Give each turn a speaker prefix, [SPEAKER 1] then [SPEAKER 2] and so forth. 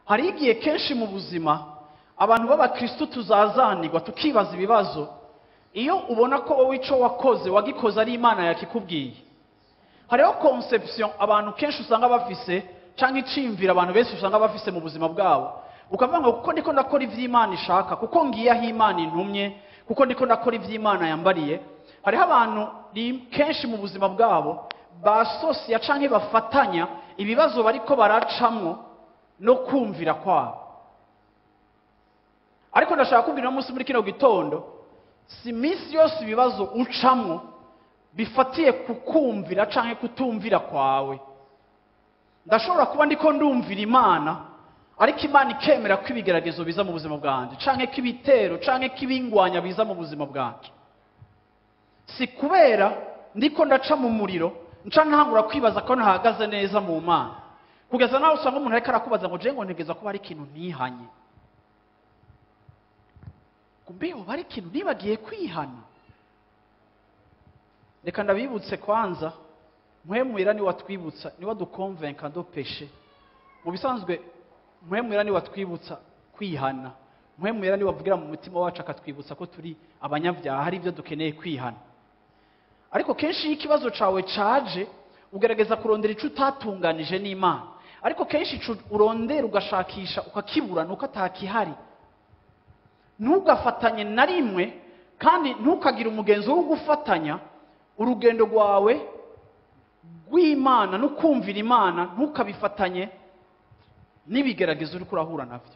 [SPEAKER 1] Hari igihe kenshi mu buzima abantu b'abakristo tuzazanirwa tukibaza ibibazo. Iyo ubona ko wowe ico wakoze wagikoze ari Imana yakikubwiye, hariho conception abantu kenshi usanga bafise, canke iciyumviro abantu benshi usanga bafise mu buzima bwabo, ukavuga ngo kuko ndiko ndakora ivy'Imana ishaka, kuko ngiye aho Imana intumye, kuko ndiko ndakora ivy'Imana yambariye. Hariho abantu kenshi mu buzima bwabo basosiya canke bafatanya ibibazo bariko baracamwo no kumvira kwabo. Ariko ndashaka kubwira uno munsi muri kino gitondo, si iminsi yose ibibazo ucamwo bifatiye ku kumvira canke kutumvira kwawe. Ndashobora kuba ndiko ndumvira Imana, ariko Imana ikemera ko ibigeragezo biza mu buzima bwanje, canke ko ibitero canke ko ibingwanya biza mu buzima bwanje. Si kubera ndiko ndaca mu muriro nca ntangura kwibaza ko ntahagaze neza mu Mana, kugeza naho usanga umuntu ariko arakubaza ngo je ngo ntegeza kuba ari ikintu ntihanye, kumbe yoba ari ikintu nibagiye kwihana. Reka ndabibutse kwanza, Mpwemu ni watwibutsa, ni wadukonvenka do péché. Mu bisanzwe Mpwemu ni watwibutsa kwihana, Mpwemu ni wavugira mu mutima wacu akatwibutsa ko turi abanyabyaha, hari ibyo dukeneye kwihana. Ariko kenshi iyo ikibazo cawe caje ugerageza kurondera ico utatunganije n'Imana, ariko kenshi ico urondera ugashakisha ukakibura nuko atakihari. Ntugafatanye na rimwe, kandi ntukagire umugenzo wo gufatanya urugendo rwawe rw'Imana no kumvira Imana, ntukabifatanye n'ibigeragezo uriko urahura navyo.